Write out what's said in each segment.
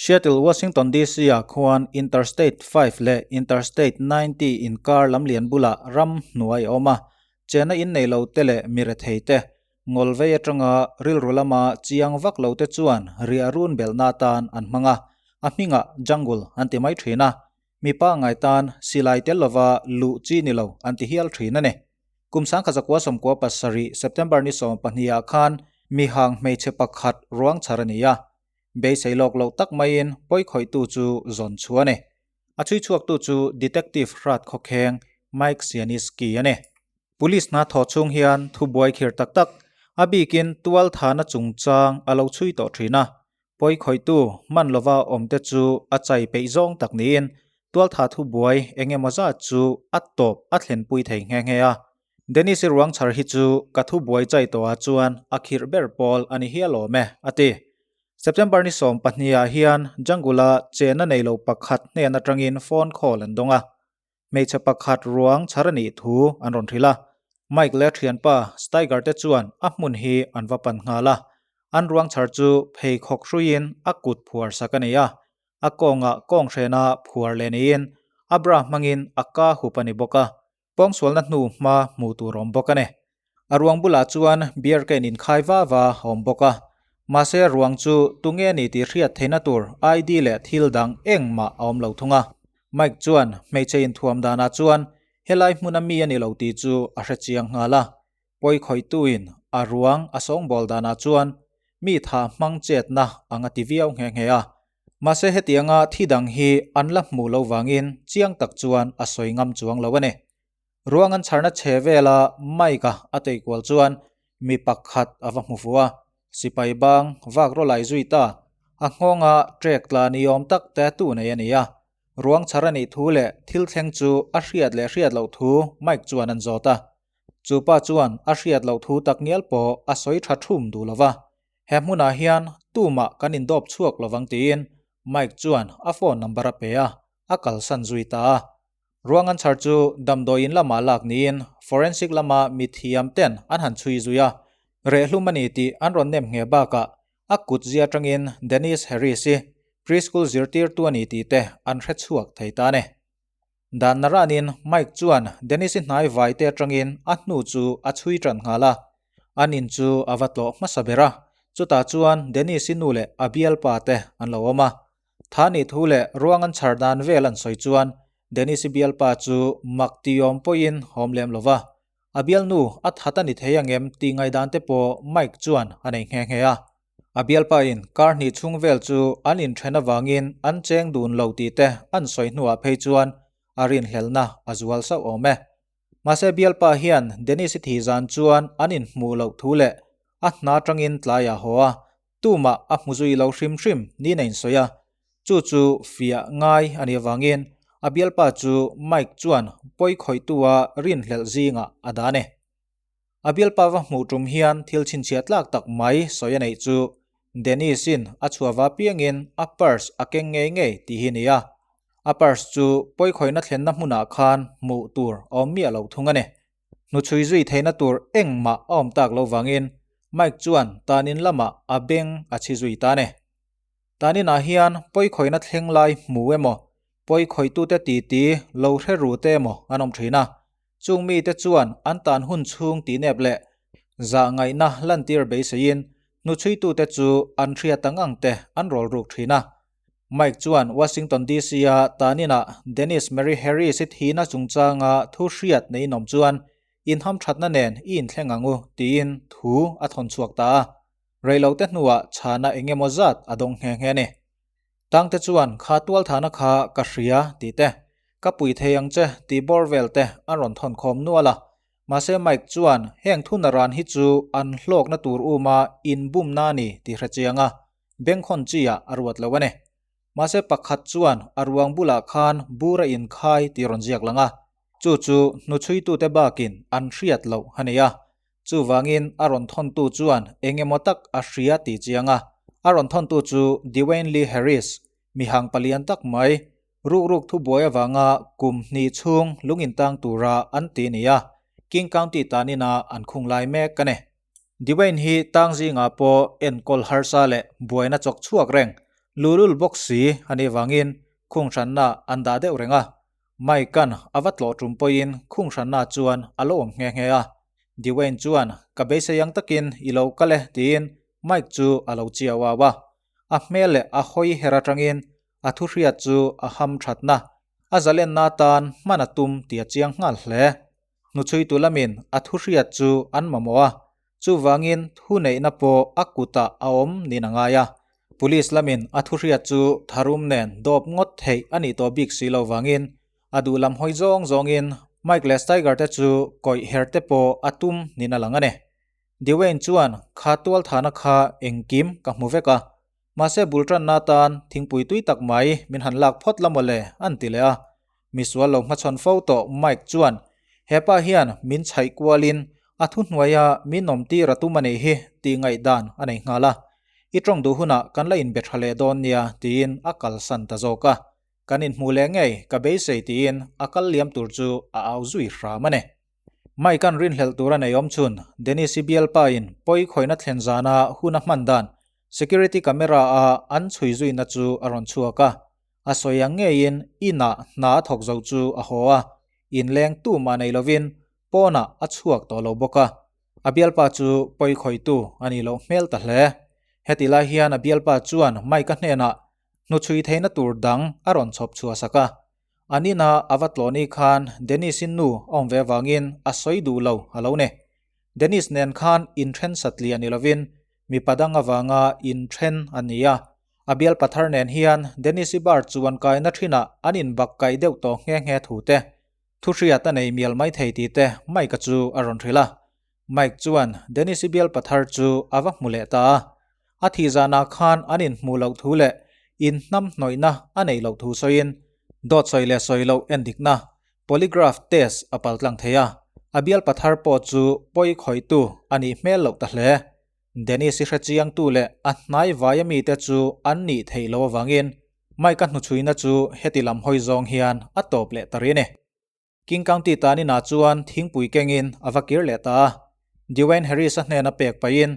Seattle, Washington DC ah khuan Interstate 5 leh Interstate 90 inkar lamlian bulah ram hnuai a awm a, chena in nei lo te leh mi rethei te, ngawlvei atanga rilru lama chiang vak lo te chuan riah run belhna atan an hmang a, a hmingah jungle an ti mai thin a, mipa ngai tan silai tel lova luh chi ni lo an ti hial thin a ni. Kum 1997 September ni 12 ah khan mihang hmeichhe pakhat ruang chhar a ni a, Beisei lawk loh tak maiin pawi khawihtu chu zawn chhuah a ni. A chhui chhuaktu chu Detective hrat khawkheng Mike Sianiski a ni. Police hna thawh chhung hian thubuai khir tak tak, a bikin tual thahna chungchang a lo chhui tawh thin a. Pawi khawihtu hman lova awmte chu a chai peih zawng tak niin tual thah thubuai eng emaw zat chu a tawp a thlenpui thei nghe nghe a. Dennis-i ruang chhar hi chu ka thu buai chai tawhah chuan a khirh ber pawl a ni hial awm e, a ti. September ni 12 ah hian Jungle-a chena nei lo pakhat hnen atangin phone call an dawng a. Hmeichhe pakhat ruang chhar a nih thu an rawn hrilh a. Mike leh a thianpa Steiger te chuan a hmun hi an va pan nghal a. An ruang chhar chu pheikhawk hruiin a kut phuar sak a ni a. A kawngah kawnghrena phuar leh niin a bra hmangin a ka hup a ni bawk a. Pawngsualna hnu hma hmuh tur a awm bawk a ni. A ruang bulah chuan beer can inkhai va va a awm bawk a. Mahse ruang chu tunge ni tih hriat theihna tur ID leh thil dang engmah a awm lo thung a. Mike chuan hmeichhe inthuam danah chuan helai hmuna mi a ni lo tih chu a hre chiang nghal a. Pawi khawihtuin a ruang a sawngbawl danah chuan mi tha hmang chetna ang a ti viau nghe nghe a. Mahse hetianga thi dang hi an la hmuh lo vangin chiang tak chuan a sawi ngam chuang lo a ni. Ruang an chharna chhe vela Mike-a a tei kual chuan mi pakhat a va hmu fuh a, sipai bang vak rawlai zui ta, a nghawnga trek tla ni awm tak tattoo nei a ni a. Ruang chhar a nih thu leh thil thleng chu a hriat leh hriat loh thu Mike chuan an zawt a. Chu pa chuan a hriat loh thu tak ngial pawh a sawi tha thum duh lo va, He hmunah hian tumah kan indawp chhuak lovang tiin Mike chuan a phone number a pe a, a kalsan zui ta a. Ruang an chhar chu damdawiin lamah lak niin forensic lama mithiam ten an han chhui zui a, rehlum a ni tih an rawn nem nghe bakah a kut zia atangin Dennis Harris hi preschool zirtirtu a ni tih te an hre chhuak thei ta a ni. Dan naranin Mike chuan Dennis-i hnai vai te atangin a hnu chu a chhui tan nghal a. An in chu a va tlawh hmasa ber a, chutah chuan Dennis-i nu leh a bialpa te an lo awm a. Tha nih thu leh ruang an chhar dan vel an sawi chuan Dennis-i bialpa chu mak tiawm pawhin awm lem lo va. A bialnu a that a ni thei angem tih ngaihdan te pawh Mike chuan a nei nghe nghe a. A bialpain kar hnih chhung vel chu an inthen avangin an cheng dun lo tih te an sawi hnuah phei chuan a rinhlelhna a zual sauh awm e. Mahse bialpa hian Dennis-i thih zan chuan an inhmuh loh thu leh a hna atangin tlai a haw a, tumah a hmu zui lo hrim hrim niin a insawi a. Chu chu fiah ngai a nih avangin a bialpa chu Mike chuan pawi khawihtu-a rinhlelh zingah a dah a ni. A bialpa va hmuh tum hian thil chhinchhiah tlak tak mai sawi a neih chu Dennis-in a chhuah va piangin a purse a keng ngei ngei tih hi a ni a. A purse chu pawikhawihna thlenna hmunah khan hmuh tur a awm miah lo thung a ni. Hnuchhui zui theihna tur engmah a awm tak lo vangin Mike chuan tanin lamah a beng a chhi zui ta a ni. Taninah hian pawikhawihna thleng lai hmu emaw, pawikhawitute titi lo hre ru te emaw an awm thin a. Chung mite chuan an tan hun chhung tihnep leh zahngaihna lantir beiseiin hnuchhuitute chu an hriat ang ang te an rawl ruk thin a. Mike chuan Washington DC-a taninah Dennis Mary Harris-i thihna chungchanga thu hriat neiin awm chuan inhamthatna nen i inthleng ang u tiin thu a thawn chhuak ta a. Reilote hnuah chhana eng emaw zat a dawng nghe nghe a ni. Tangte chuan kha tualthana kha ka hria tih te, ka pui thei ang che tih bawr vel te an rawn thawn khawm nual a. Mahse Mike chuan heng thuna ran hi chu an hlawkna tur uma inbumna a ni tih hre chiang a, bengkhawn chi ah a ruat lo a ni. Mahse pakhat chuan a ruang bulah khan bur a inkhai tih rawn ziak lang a, chu chu hnuchhuitute bakin an hriat loh a ni a. Chuvangin a rawn thawntu chuan eng emaw tak a hria tih chiang a, a rawn thawntu chu Dewayne Lee Harris, mihang palian tak mai, rukruk thubuai avanga kum hnih chhung lung intang tura an ti a ni a, King County tanina an khung lai mek a ni. Dewayne hi tang zingah pawh enkawl harsa leh buaina chawk chhuak reng. Luhlul bawk si a nih vangin khung hranna an dah deuh reng a. Mike-a'n a va tlawh tum pawhin khung hranna chuan a lo awm nghe nghe a. Dewayne chuan, Ka beisei ang takin i lo kal e, tiin Mike chu a lo chiau au a. A hmel leh a hawi her atangin a thu hriat chu a ham thatna, a zalenna atan hman a tum tih a chiang nghal hle. Hnuchhuitu lamin a thu hriat chu an mamawh a, chuvangin thu neihna pawh a kutah a awm niin a ngai a. Police lamin a thu hriat chu tharum nen dawp ngawt theih a nih tawh bik si lo vangin a duh lam hawi zawng zawngin Mike leh Steiger te chu kawih her te pawh a tum niin a lang a ni. Dewayne chuan kha tualthahna kha engkim ka hmu vek a, mahse bul tanna atan thingpui tui tak mai min han lak phawt la mawle an ti leh a. Misual lo hmachhawn fo tawh Mike chuan hepa hian min chhaih kualin a thuhnuaia min awm tir a tum a nih hi tih ngaihdan a nei nghal a, I tawng duh hunah kan la inbe tha leh dawn nia tiin a kalsan ta zawk a. Kan inhmuh leh ngei ka beisei tiin a kal liam tur chu a au zui hram a ni. Mike-a'n rinhlelh tur a nei awm chhun, Dennis-i bialpa-in pawi khawihna thlen zana hun a hman dan security camera-a an chhui zuina chu a rawn chhuak a. A sawi ang ngeiin inah hna a thawk zo chu a haw a, inleng tumah nei lovin pawnah a chhuak tawh lo bawk a. A bialpa chu pawi khawihtu a nih loh hmel ta hle. Heti lai hian a bialpa chuan Mike-a hnenah hnuchhui theihna tur dang a rawn chhawp chhuah sak a. An ina a va tlawhni khan Dennis-i nu a awm ve avangin a sawi duh lo a lo ni. Dennis nen khan inthen satliah ni lovin mipa dang avanga inthen a ni a. A bial pathar nen hian Dennis-i bar chuan kaina thinah an inbak kaih deuh tawh nghe nghe thu te, thu hriat a nei mial mai thei tih te Mike-a chu a rawn hrilh a. Mike chuan Dennis-i bial pathar chu a va hmu leh ta a. A thih zanah khan an inhmuh loh thu leh inhnamhnawihna a neih loh thu sawiin dawt sawi leh sawi loh endikna, polygraph test, a paltlang thei a. A bial pathar pawh chu pawi khawihtu a nih hmel loh ta hle. Dennis-i hrechiangtu leh a hnai vaia mite chu an nih theih loh avangin Mike-a hnuchhuina chu heti lam hawi zawng hian a tawp leh ta rih a ni. King County tan inah chuan thingpui kengin a va kir leh ta a. Dewayne Harris-a hnena pek pahin,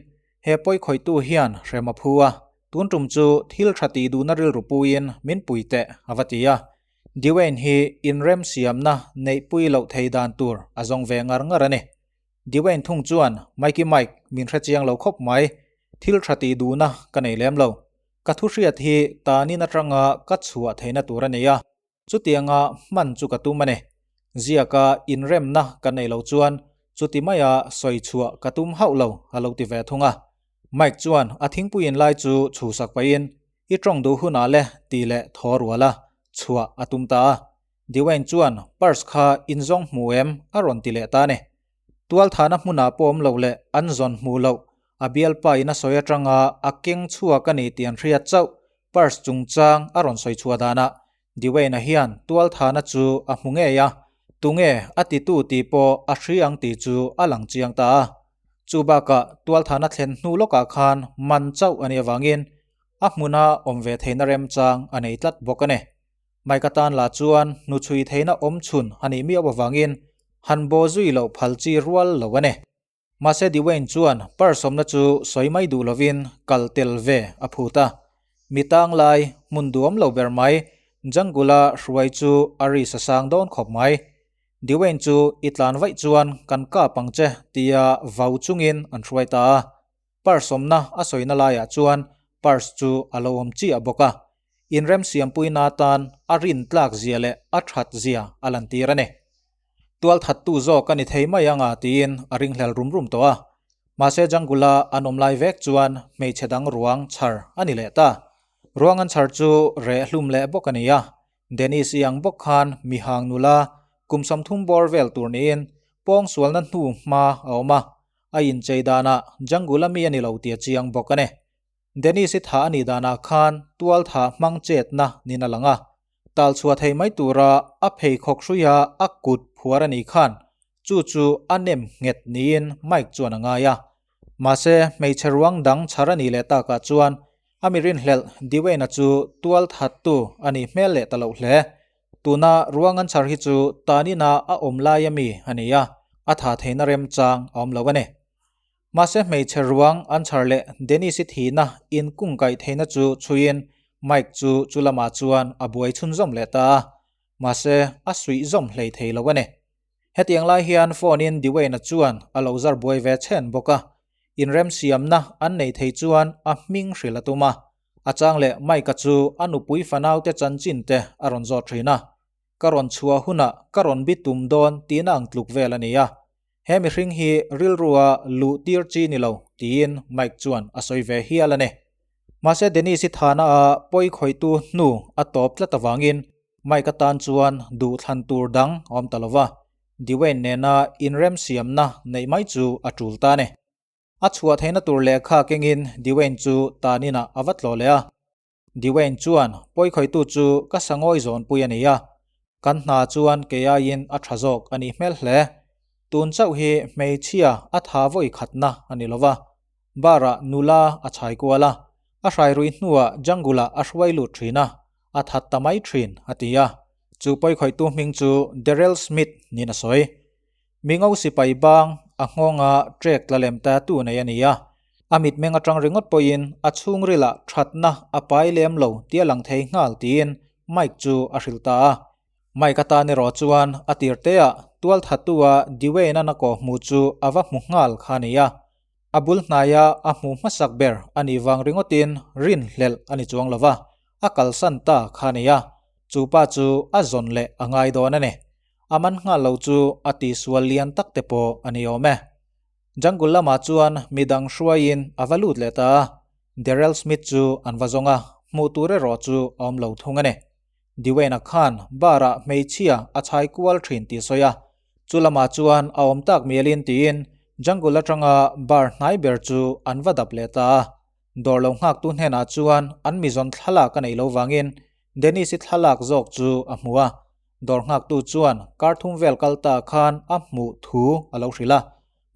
He pawi khawihtu hian hrem a phu a, tun tum chu thil tha tih duhna rilru puiin min pui teh, a va ti a. Dewayne hi inrem siamna neihpui loh thei dan tur a zawng ve ngar ngar a ni. Dewayne thung chuan, Mikey Mike, min hrechiang lo khawp mai, thil tha tih duhna ka nei lem lo. Ka thu hriat hi tanin atanga ka chhuah theihna tur a ni a. Chutianga hman chu ka tum a ni. Ziaka inremna ka nei lo chuan chuti maia sawi chhuah ka tum hauh lo, a lo ti ve thung a. Mike chuan a thingpui in lai chu chhuhsak pahin, I tawng duh hunah le tih leh thaw rual a, chhuah a tum ta a. Dewayne chuan purse kha inzawng hmu em a rawn ti leh ta a ni. Tualthahna hmunah pawh awm loh leh an zawn hmuh loh, a bialpa in a sawi atanga a keng chhuak a ni tih an hriat chauh purse chungchang a rawn sawi chhuah danah Dewayne-a hian tualthahna chu a hmu ngei a, tunge a titu tih pawh a hri ang tih chu a lang chiang ta a. Chu bakah tualthahna thlen hnu lawkah khan man chauh a nih avangin a hmuna awm ve theihna remchang a nei tlat bawk a ni. Mike-a tan lah chuan hnuchhui theihna awm chhun a nih miau avangin han baw zui loh phal chi rual lo a ni. Mahse Dewayne chuan purse awmna chu sawi mai duh lovin kal tel ve a phut a. Mi tang lai, hmun duam lo ber mai, jungle-a hruai chu a ri sa sang dawn khawp mai. Dewayne chu i tlan vaih chuan kan kap ang che tia vau chungin an hruai ta a. Purse awmna a sawina laiah chuan purse chu a lo awm chiah bawk a. Inremsiampuina atan a rin tlak zia leh a that zia a lantir a ni. Tualthattu zawk a ni thei mai anga tiin a ringhlel rum rum tawh a. Mahse Jungle-a an awm lai vek chuan hmeichhe dang ruang chhar a ni leh ta. Ruang an chhar chu reh hlum leh bawk a ni a. Dennis-i ang bawk khan mihang nula kum 30 bawr vel tur niin pawngsualna hnu hma a awm a. A inchei danah Jungle-a mi a ni lo tih a chiang bawk a ni. Dennis-i thah a nih danah khan tual thah hmang chetna niin a lang a. Tal chhuah thei mai tura a pheikhawk hruia a kut phuar a nih khan chu chu a nem nghet niin Mike chuan a ngai a. Mahse, hmeichhe ruang dang chhar a nih leh takah chuan a mi rinhlelh Dewayne-a chu tual thattu a nih hmel leh ta loh hle. Tuna ruang an chhar hi chu tanina a awm lai ami a ni a, a tha theihna remchang a awm lo a ni. Mahse hmeichhe ruang an chhar leh Dennis-i thihna inkungkaih theihna chu chhuiin Mike chu chu lamah chuan a buai chhunzawm leh ta a, mahse a suih zawm hlei thei lo a ni. Hetiang lai hian phone in Dwayne-a chuan a lo zar buai ve chhen bawk a, inremsiamna an nei thei chuan a hming hrilh a tum a. A chang leh Mike-a chu a nupui fanaute chanchin te a rawn zawt thin a, ka rawn chhuah hunah ka rawn bi tum dawn tihna ang tluk vel a ni a, he mihring hi rilrua luh tir chi ni lo tiin Mike chuan a sawi ve hial a ni. Mahse Denise-i thana a pawi khawihtu hnu a tawp tlat avangin Mike atan chuan duh thlan tur dang a awm ta lo va, Dwayne nena inremsiamna neih mai chu a tul ta a ni. A chhuah theihna tur lehkha kengin Dwayne chu tan inah a va tlawh leh a. Dwayne chuan, Pawikhawihtu chu ka sangawi zawnpui a ni a, kan hna chuan kei aiin a tha zawk a nih hmel hle. Tun chauh hi hmeichhia a tha vawi khatna a ni lo va. Bar-ah nula a chhai kual a, a hrairui hnuah jungle-ah a hruai lut thin a, a that ta mai thin, a ti a. Chu pawikhawihtu hming chu Daryl Smith niin a sawi. Mingo sipai bang a nghawnga trek tla lem ta tu nei a ni a, a mitmeng atang ringawt pawhin a chhungrilah thatna a pai lem lo tih a lang thei nghal tiin Mike chu a hrilh ta a. Mike atan erawh chuan a tir teah tualthattua Dwayne-a na kawh hmuh chu a va hmu nghal kha a ni a, a bul hnaia a hmuh hmasak ber a nih vang ringawtin rinhlelh a ni chuang lo va, a kalsan ta kha a ni a, chu pa chu a zawn leh a ngai dawn a ni. A man nghal lo chu a tihsual lian tak te pawh a ni awm e. Jungle lamah chuan midang hruaiin a va lut leh ta a, Daryl Smith chu an va zawng a, hmuh tur erawh chu a awm lo thung a ni. Dwayne-a khan bar-ah hmeichhia a chhai kual thin tih sawi a, chu lamah chuan a awm tak mialin tiin jungle atanga bar hnai ber chu an va dap leh ta a. Dawr lo nghaktu hnenah chuan an mizawn thlalak a neih lo vangin Dennis-i thlalak zawk chu a hmu a, dawr nghaktu chuan kar thum vel kal ta khan a hmuh thu a lo hrilh a.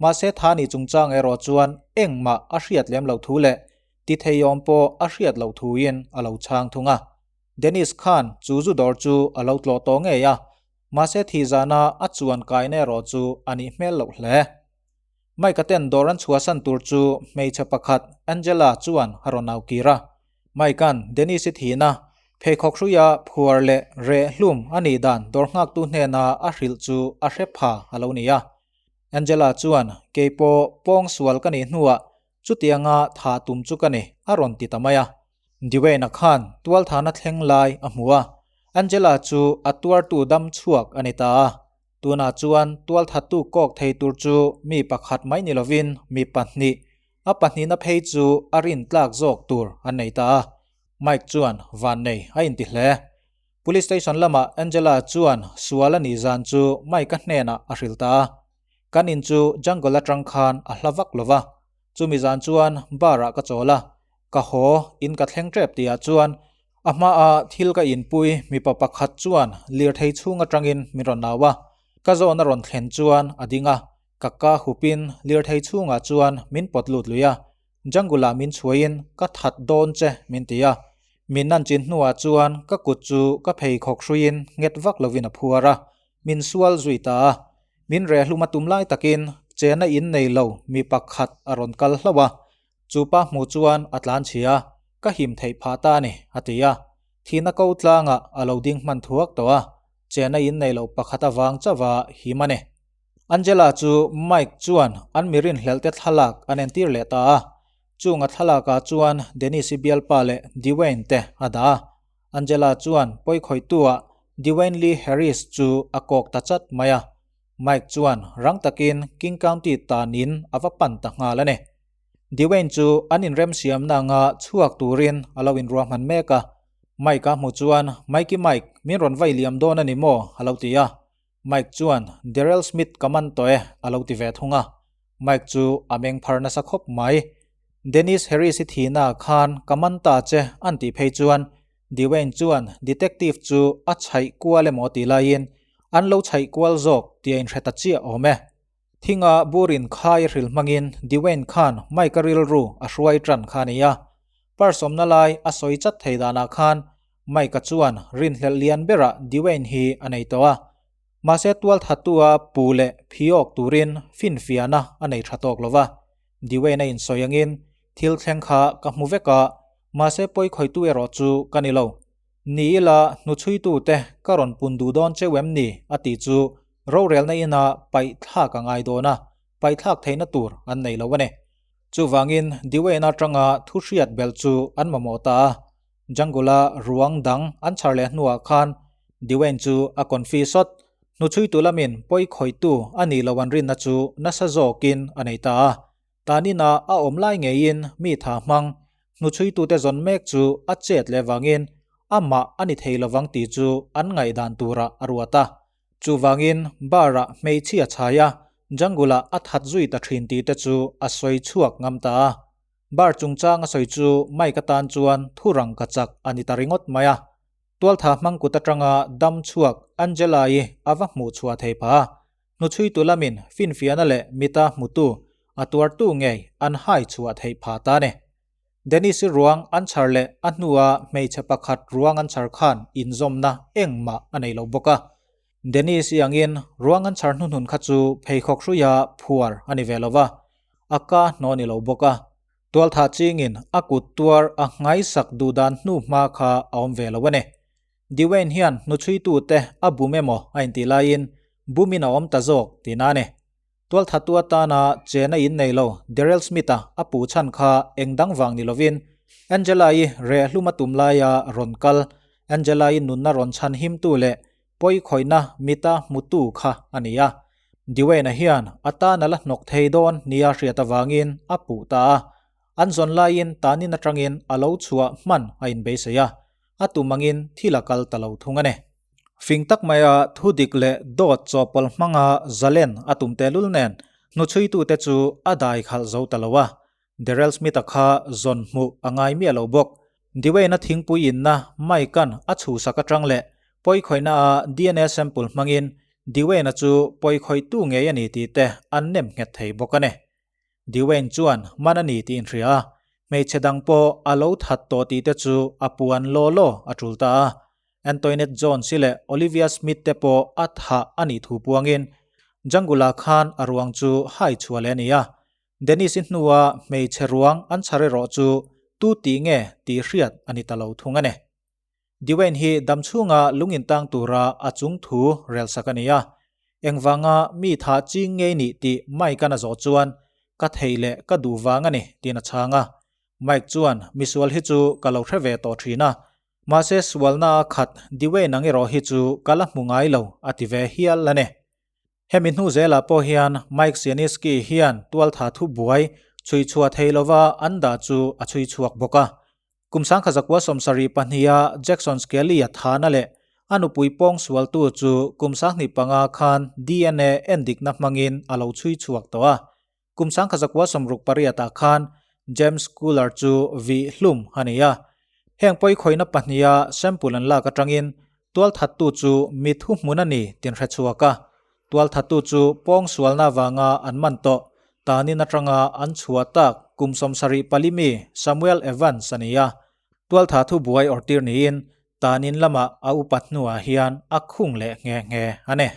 Mahse Thani chungchang erawh chuan engmah a hriat lem loh thu leh ti theiawm pawh a hriat loh thuin a lo chhang thung a. Dennis khan chu zu dawr chu a lo tlawh tawh ngei a, mahse thih zana a chuan kaina erawh chu a nih hmel loh hle. Mike-a ten dawr an chhuahsan tur chu hmeichhe pakhat Angela chuan a rawn au kir a. Mike-a'n Dennis-i thihna, pheikhawk hruia phuar leh reh hlum a nih dan dawr nghaktu hnena a hrilh chu a hre pha a lo ni a. Angela chuan, Kei pawh pawng sual ka nih hnuah chutianga tha tum chu ka ni, a rawn ti ta mai a. Dwayne-a khan tualthana thleng lai a hmu a, Angela chu a tuartu dam chhuak a ni ta a. Tunah chuan tualthattu kawk thei tur chu mi pakhat mai ni lovin mi pahnih, a pahnihna phei chu a rin tlak zawk tur an nei ta a. Mike chuan vannei a inti hle. Police station lamah Angela chuan sual a nih zan chu Mike-a hnenah a hrilh ta a. Kan in chu jungle atang khan a hla vak lo va, chumi zan chuan bar-ah ka chawl a, ka haw in ka thleng tep tihah chuan A hmaa thil ka inpui mipa pakhat chuan lirthei chhung atangin min rawn nau a, ka zawn a rawn thlen chuan a ding a, ka ka hupin lirthei chhungah chuan min pawt lut lui a, jungle ah min chhuahin ka that dawn che min ti a, min nan chin hnuah chuan ka kut chu ka pheikhawk hruiin nghet vak lovin a phuar a, min sual zui ta a, min rehlum a tum lai takin chena in nei lo mi pakhat a rawn kal hlauh a, Chu pa hmuh chuan a tlan chhia a, ka him theih phah ta a ni, a ti a. Thihna ko tlangah a lo ding hman thuak tawh a, chena in nei loh pakhat avang chauha him a ni. Angela chu Mike chuan an mi rinhlelhte thlalak an entir leh ta a. Chunga thlalakah chuan Denise-i bialpa leh Dewayne te a dah a. Angela chuan pawikhawihtu-ah Dewayne Lee Harris chu a kawk ta chat mai a. Mike chuan rang takin King County tanin a va pan ta nghal a ni. Dewayne chu an inremsiamna anga chhuak turin a lo inruahman mek a. Mike-a hmu chuan, Mikey Mike, min rawn vai liam dawn a ni maw? a lo ti a. Mike chuan, Daryl Smith ka man tawh e, a lo ti ve thung a. Mike chu a meng phar nasa khawp mai. Dennis Harris-i thihna khan ka man ta che an tih phei chuan Dewayne chuan detective chu a chhaih kual emaw tih laiin an lo chhaih kual zawk tih a inhre ta chiah awm e. Thinga burin khai hril hmangin Dewayne khan Mike-a rilru a hruai tan kha a ni a. Purse awmna lai a sawi chat thei danah khan Mike-a chuan rinhlelh lian berah Dewayne hi a nei tawh a. Mahse tualthattua pu leh phiawk turin finfiahna a nei tha tawk lo va. Dewayne a insawi angin thil thleng kha ka hmu vek a, Mahse pawi khawitu erawh chu ka ni lo. Ni ila hnuchhuitute ka rawn pun duh dawn cheu em ni? a tih chu rorelna ina paih thlak a ngai dawn a, paih thlak theihna tur an nei lo a ni. Chuvangin Dewayne atanga thu hriat belh chu an mamawh ta a, Jungle-a ruang dang an chhar leh hnuah khan Dewayne chu a confi sawt. Hnuchhuitu lamin pawi khawihtu a nih loh an rinna chu nasa zawkin a nei ta a. Tanina a awm lai ngeiin mi tha hmang hnuchhuitute zawn mek chu a chet leh vangin amah a ni thei lovang tih chu an ngaihdan turah a ruat a. Chuvangin bar-ah hmeichhia chhai a, jungle-ah a that zui ta thin tih te chu a sawi chhuak ngam ta a. Bar chungchang a sawi chu Mike atan chuan thu rangka chak a ni ta ringawt mai a. Tualtha hmang kut atanga dam chhuak Angela-i a va hmuh chhuah thei phah a. Hnuchhuitu lamin finfiahna leh mita hmutu a tuartu ngei an hai chhuah theih phah ta ni. Dennis-i ruang an chhar leh a hnua hmeichhe pakhat ruang an chhar khan inzawmna engmah a nei lo bawk a. Dennis-i angin ruang an chhar hnuhnun kha chu pheikhawk hruia phuar a ni ve lo va, a ka hnawh a ni lo bawk a. Tualthah chingin a kut tuar a nghaisak duh dan hnu hma kha a awm ve lo a ni. Dewayne hian hnuchhuitute a bum emaw a intih laiin bumin a awm ta zawk tihna a ni. Tualthatu atana chena in nei lo Daryl Smith-a a puh chhan kha eng dang vang ni lovin Angela-i rehhlum a tum laia rawn kal, Angela-i nunna rawn chhan himtu leh pawi khawihna mita hmutu kha a ni a. Dewayne-a hian a tan a la hnawk thei dawn nia hriat avangin a puh ta a. An zawn laiin tanin atangin a lo chhuah hman a inbeisei a, a tum angin thil a kal ta lo thung a ni. Fing tak maia thu dik leh dawt chawhpawlh hmanga zalen a tum tehlul nen hnuchhuitute chu a dai khalh zo ta lo a. Daryl Smith-a kha zawn hmuh a ngai miah lo bawk. Dewayne-a thingpui inna Mike-a'n a chhuhsak atang leh pawikhawihna-a DNA sample hmangin Dewayne-a chu pawikhawihtu ngei a ni tih te an nem nghet thei bawk a ni. Dewayne chuan man a ni tih inhria a, hmeichhe dang pawh a lo that tawh tih te chu a puan law law a tul ta a. Antoinette Jones-i leh Olivia Smith te pawh a thah a nih thu puangin Jungle-ah khan a ruang chu hai chhuah leh a ni a. Dennis-i hnua hmeichhe ruang an chhar erawh chu tu tih nge tih hriat a ni ta lo thung a ni. Dewayne hi damchhunga lung intang tura a chung thu relsak a ni a. Engvanga mi thah ching ngei nih tih Mike-a'n a zawh chuan ka theih leh ka duh vang a ni tiin a chhang a. Mike chuan misual hi chu ka lo hre ve tawh thin a, mahse sualna a khat Dewayne ang erawh hi chu ka la hmu ngai lo a ti ve hial a ni. Hemi hnu zelah pawh hian Mike Sianiski hian tualtha thu buai chhui chhuah thei lova an dah chu a chhui chhuak bawk a. Kum sangkha zakua 72a Jackson Skelly-a thana leh a nupui pawng sualtu chu kum 25 khan DNA endikna hmangin a lo chhui chhuak tawh a. Kum 1068 ah khan James Cooler chu vih hlum a ni a. Heng pawikhawihna pahniha sample an lak atangin tualthattu chu mi thuhmun a ni tin hre chhuak a. Tualthattu chu pawng sualna avanga an man tawh tanin atanga an chhuah tak kum 74 mi Samuel Evans a ni a. Tualtha thubuai awrtir niin tanin lamah a upat hnuah hian a khung leh nghe nghe a ni.